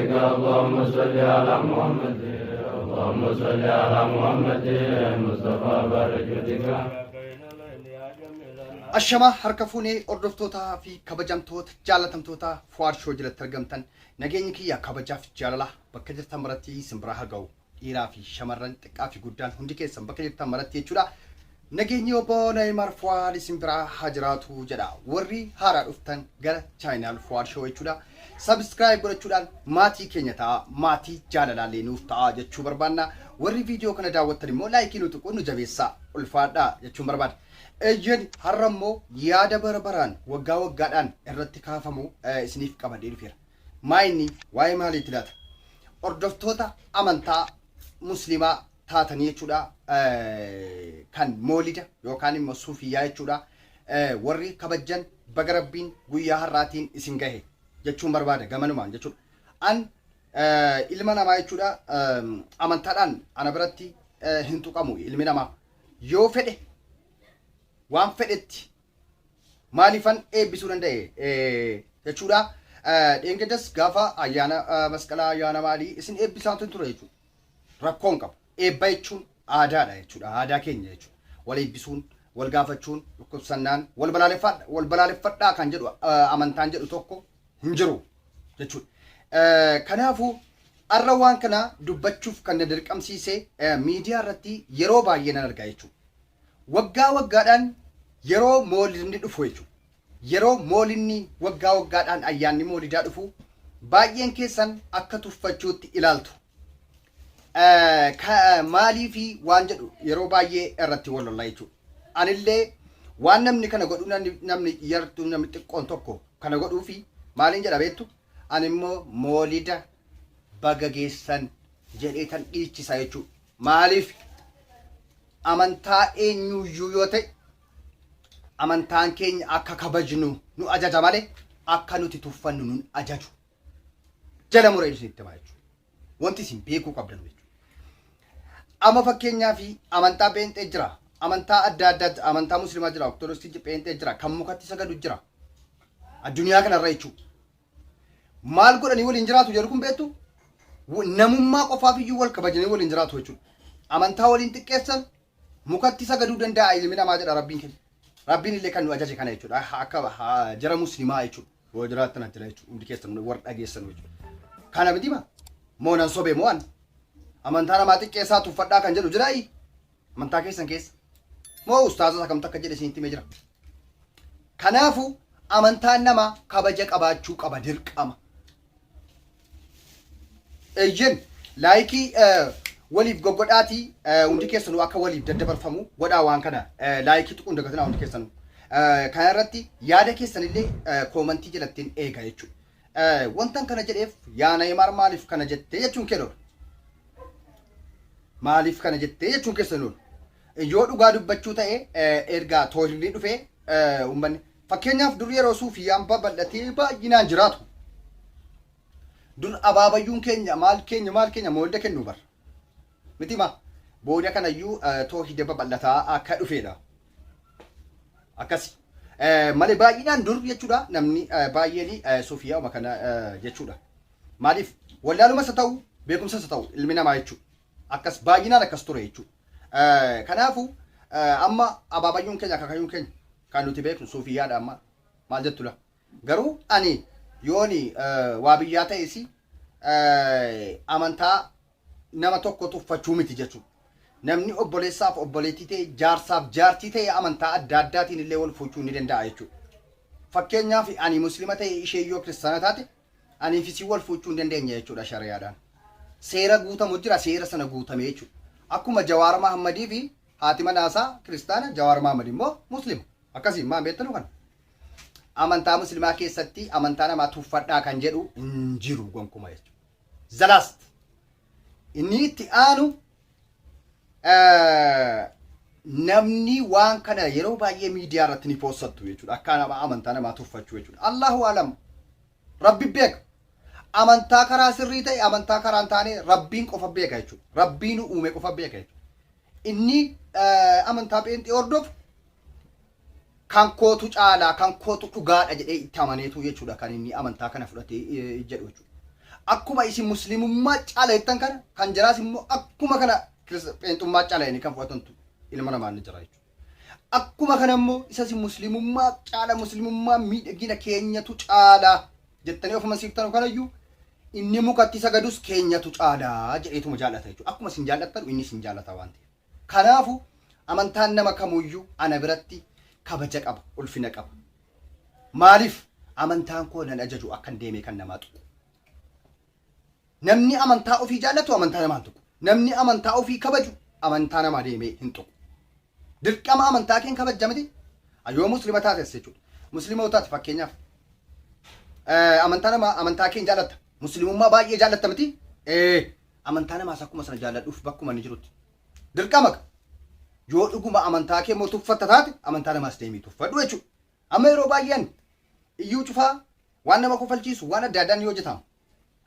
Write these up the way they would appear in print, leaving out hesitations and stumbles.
جودك. اللهم صل على محمد، اللهم صل على محمد مصطفى بارك جودك. Ashamaa harka fuunee, hordoftootaa fi kabajamtoota jaalatamtoota Fuwaad Show jalatti argamtan, nageenyi kiyya kabajaaf jaalala bakka jirtan maratti isin biraa haa ga'u. Dhiiraa fi shamarran, xiqqaa fi guddaan, hundi keessan bakka jirtan maratti jechuudha. Nageenyi obbo Neymar Fuwaad isin biraa haa jiraatu jedha. Warri haaraa dhuftan gara channel Fuwaad Show jechuudha. Subscribe godhachuudhaan maatii keenya ta'a, maatii jaalalaallee nuuf ta'a jechuu barbaanna. Warri viidiyoo kana daawwattan immoo like nu tuquu nu jabeessaa, ulfaadhaa jechuun barbaada. Eeyyeen, har'a immoo yaada bara baraan waggaa waggaadhaan irratti kaafamu isiniif qabadhee dhufeera. Maa inni waa'ee maaliitti laata? Hordoftoota amantaa Musliimaa taatanii jechuudha, kan moolida yookaan immoo suufiyyaa jechuudha. Warri kabajjan, baga Rabbiin guyyaa har'aatiin isin gahe jechuun barbaada gamanumaan jechuudha. An ilma namaa jechuudha, amantaadhaan ana biratti hin tuqamu. Ilmi namaa yoo fedhe waan fedhetti maaliifan eebbisuu danda'e jechuudha. Dheengaddas gaafa ayyaana masqalaa, ayyaana maalii isin eebbisaatu ture jechuudha. Rakkoon qabu. Eebba jechuun aadaadha jechuudha. Aadaa keenya jechuudha. Wal eebbisuun, wal gaafachuun, dhukkubsannaan, wal balaaleffadha, wal balaaleffadhaa kan jedhu amantaan jedhu tokko hin jiru jechuudha. Kanaafuu har'a waan kana dubbachuuf kan na dirqamsiise miidiyaa irratti yeroo baay'ee nan argaa jechuudha. Waggaa waggaadhaan yeroo moolidni dhufu jechuudha. Yeroo moolinni waggaa waggaadhaan ayyaanni moolidaa dhufu baay'een keessan akka tuffachuutti ilaaltu. Maalii fi waan jedhu yeroo baay'ee irratti wal lollaa jechuudha. Anillee waan namni kana godhu, namni yartuu, namni xiqqoon tokko kana godhuu fi maaliin jedha beektu? Ani immoo moolida baga geessan jedhee tan dhiichisa jechuudha. Maaliif? Amantaa eenyuyyuu yoo ta'e amantaan keenya akka kabajnu nu ajaja malee akka nuti tuffannu nun ajaju. Jala muree isinitti himaa jechuudha. Wanti isin beekuu qabdan jechuudha. Amma fakkeenyaaf amantaa Pheenxee jira. Amantaa adda addaa, amantaa Musliimaa jira, Ortodoksii, Pheenxee jira, kan mukatti sagadu jira. Addunyaa kanarra jechuudha. Maal godhanii waliin jiraatu jedhu kun beektu? Namummaa qofaaf iyyuu wal kabajanii waliin jiraatu jechuudha. Amantaa waliin xiqqeessan, mukatti sagaduu danda'a ilmi namaa jedha Rabbiin keenya. Rabbiin illee kan nu ajaje kana jechuudha. Akka jara Musliimaa jechuudha. Yoo jiraattan as jira jechuudha. Hundi keessan warra dhageessan jechuudha. Kana miti maa? Moo nan sobee moo an? Amantaa namaa xiqqeessaa, tuffadhaa kan jedhu jiraayi? Amantaa keessan keessa. Moo ustaazota kamtu akka jedhe isinitti himee jira? Kanaafuu amantaan namaa kabaja qabaachuu qaba dirqama. Eeyyen, like waliif goggodhaatii hundi keessanuu akka waliif daddabarfamu godhaa. Waan kana like tuquun dagatinaa hundi keessanuu. Kana irratti yaada keessanillee comment jalattiin eega jechuudha. Wantan kana jedheef, yaa Neymar, maaliif kana jettee jechuun kee lola. Maaliif kana jettee jechuun keessan lola. Yoo dhugaa dubbachuu ta'e, erga toohidni dhufee uummanni, fakkeenyaaf, dur yeroo suufiyyaan babal'atee baay'inaan jiraatu, dur abaabayyuun keenya, maal keenya, maal keenya moolda kennu bar miti ma? Booda kanayyuu toohida babal'ataa akka dhufeedha. Akkasi malee baay'inaan dur jechuudha, namni baay'een suufiyyaa kana jechuudha. Maaliif? Wallaalumas haa ta'u, beekumsas haa ta'u, ilmi namaa jechuudha. Akkas baay'inaan akkas ture jechuudha. Kanaafuu amma abaabayyuun keenya, akaakayyuun keenya kan nuti beeknu suufiyyaadha. Amma maal jettu la? Garuu ani yooni waa biyyaa ta'es amantaa nama tokko tuffachuu miti jechuudha. Namni obboleessaaf obboleettii ta'e, jaarsaaf jaartii ta'e, amantaa adda addaatiin illee wal fuuchuu ni danda'a jechuudha. Fakkeenyaaf ani Musliima ta'e, ishee yoo Kiristaana taate, anii fi si wal fuuchuu hin dandeenya jechuudha shari'aadhaan. Seera guutamu jira, seera sana guutame jechuudha. Akkuma Jawaar Mahammadii fi haati manaasaa Kiristaana, Jawaar Mahammad immoo Musliima. Akkasii maan beektanu kana? Amantaa Musliimaa keessatti amantaa namaa tuffadhaa kan jedhu hin jiru gonkumaa jechuudha. The last. Inni itti aanu, namni waan kana yeroo baay'ee miidiyaa irratti ni poostatu jechuudha. Akka nama amantaa namaa tuffachuu jechuudha. Allahu alam. Rabbi beeka. Amantaa karaa sirrii ta'e, amantaa karaa hin taane Rabbiin qofa beeka jechuudha. Rabbiin uume qofa beeka jechuudha. Inni amantaa Pheenxee hordofu kan kootu caalaa, kan kootu dhugaadha jedhee itti amaneetu jechuudha kan inni amantaa kana fudhatee jedhu jechuudha. Akkuma isin muslimummaa caala jettan kana kan jaraas immoo akkuma kana pheenxummaa caala jedhanii kan fudhatantu ilma namaa ni jira jechuudha. Akkuma kana immoo isa isin muslimummaa caala muslimummaa miidhagina keenyatu caala jettanii ofuma siiftan kanayyuu inni mukatti sagadus keenyatu caala jedheetuma jaallata jechuudha. Akkuma isin jaallattan inni isin jaallata waan ta'eef. Kanaafu amantaan nama kamuyyuu ana biratti kabaja qaba, ulfina qaba. Maaliif amantaan koo nan ajaju akkan deemee kan namaa tuqu. Namni amantaa ofii jaallatu amantaa namaa hin tuqu. Namni amantaa ofii kabaju amantaa namaa deemee hin tuqu. Dirqama amantaa keen kabajja miti. Yoo muslima taates jechuudha. Muslima yoo taate fakkeenyaaf amantaa namaa amantaa keen jaallatta. Muslimummaa baay'ee jaallatta miti. Amantaa namaas akkuma sana jaalladhuuf bakkuma inni jirutti. Dirqama yoo dhuguma amantaa kee immoo tuffatta taate amantaa namaas deemii tuffadhu jechuudha. Amma yeroo baay'een iyyuu cufaa waan nama kofalchiisu waan adda addaan ni hojjetama.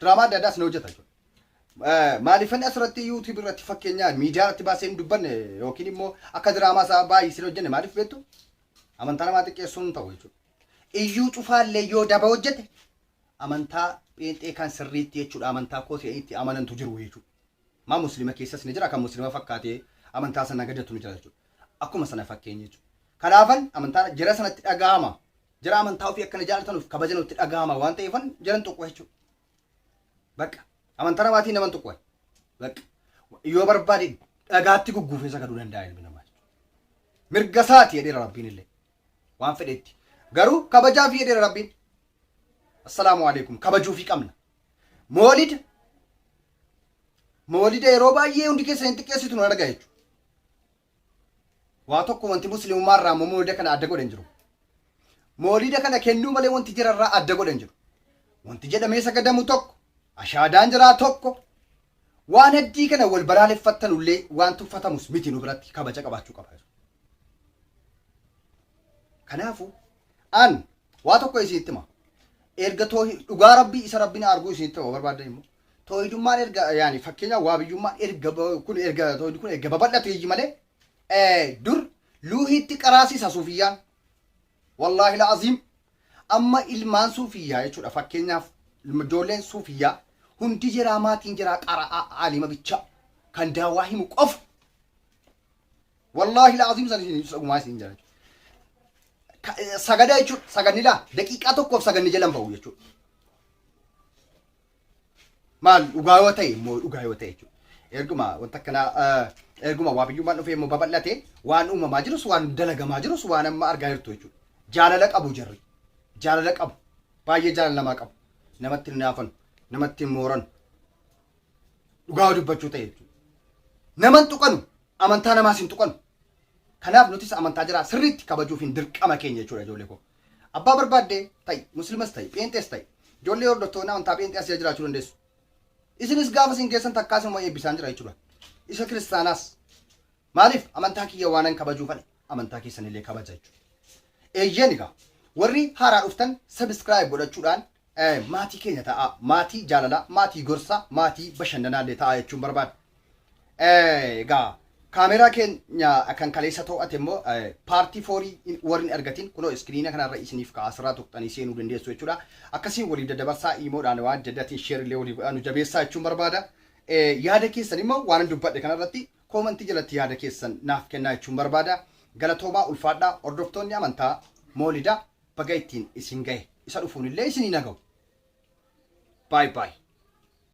Diraamaa adda addaas ni hojjeta jechuudha. Maaliifan asirratti YouTube irratti fakkeenyaa miidiyaa irratti baasee hin dubbanne yookiin immoo akka diraamaa isaa baay'isee hin hojjenne maaliif beektu? Amantaa namaa xiqqeessuun hin ta'u jechuudha. Iyyuu cufaallee yoo daba hojjete amantaa pheenxee kan sirriitti jechuudha amantaa koo ta'e itti amanantu jiru jechuudha. Maa muslima keessas ni jira kan muslima fakkaatee amantaa sana gadatu ni jira jechuudha. Akkuma sana fakkeenya jechuudha. Kanaafan amantaa jara sanatti dhaga'ama. Jara amantaa ofii akkana jaalatanuuf kabaja nutti dhaga'ama waan ta'eefan jaran tuqu jechuudha. Bakka amantaa namaatiin naman tuqu. Bakka yoo barbaade dhagaatti gugguufee sagaduu danda'a ilmi namaa jechuudha. Mirga isaati jedheera Rabbiin illee. Waan fedhetti. Garuu kabajaa fi jedheera Rabbiin. Assalaamu alaikum kabajuufii qabna. Moolida moolida yeroo baay'ee hundi keessan hin xiqqeessitu nan arga jechuudha. Waa tokko wanti muslimummaa irraa immoo moolida kana adda godhe hin jiru. Moolida kana kennuu malee wanti jira irraa adda godhe hin jiru. Wanti jedhamee sagadamu tokko, ashaadaan jiraa tokko, waan heddii kana wal balaaleffattanullee waan tuffatamus miti nu biratti kabaja qabaachuu qaba. Kanaafuu an waa tokko isinitti hima. Erga toohi dhugaa rabbii isa rabbiin arguu isinitti hima barbaadan immoo. Toohidummaan erga yaani fakkeenyaaf waabiyyummaan erga kun erga toohidni kun erga babal'ate iyyi malee dur luuhiitti qaraasisa suufiyyaan. Wallaahi la'aziim amma ilmaan suufiyyaa jechuudha fakkeenyaaf ijoolleen suufiyyaa hundi jiraa maatiin jiraa qara'aa aalima bichaa kan daawaa himu qofa. Wallaahi la'aziim san isin dhugumaa isin jira. Sagada jechuudha saganni laa daqiiqaa tokkoof saganni jalan ba'u jechuudha. Maal dhugaa yoo ta'e immoo dhugaa yoo ta'e jechuudha. Erguma wanta akkanaa erguma waa biyyummaan dhufee immoo babal'ate waan uumamaa jirus waan dalagamaa jirus waan amma argaa jirtu jechuudha. Jaalala qabu jarri. Jaalala qabu. Baay'ee jaalala namaa qabu. Namatti hin naafanu. Namatti hin mooranu. Dhugaa dubbachuu ta'e jechuudha. Nama hin tuqanu. Amantaa namaas hin tuqanu. Kanaaf nutis amantaa jiraa sirriitti kabajuuf hin dirqama keenya jechuudha ijoollee koo. Abbaa barbaadde ta'i, muslimas ta'i, pheenxees ta'i. Ijoollee hordoftoonni amantaa pheenxee asii jiraachuu dandeessu. Isinis gaafa isin geessan takkaa isinuma eebbisaan jira jechuudha. Isa kiristaanaas. Maaliif amantaa kiyya waanan kabajuufan amantaa keessanillee kabaja jechuudha. Eeyyeen egaa warri haaraa dhuftan subscribe godhachuudhaan maatii keenya ta'aa maatii jaalalaa maatii gorsaa maatii bashannanaallee ta'aa jechuun barbaada. Egaa kaameraa keenya kan kaleessa to'ate immoo part fourii warri hin argatin kunoo iskiriina kanarra isiniif ka'a asirraa tuqxanii seenuu dandeessu jechuudha. Akkasiin waliif daddabarsaa iimoodhaan waan adda addaatiin share illee waliif godhaa nu jabeessaa jechuun barbaada. Yaada keessan immoo waan dubbadhe kanarratti commentii jalatti yaada keessan naaf kennaa jechuun barbaada. Galatoomaa ulfaadhaa hordoftoonni amantaa moolidaa baga ittiin isin gahe isa dhufuun illee isinii naga'u. Bye bye.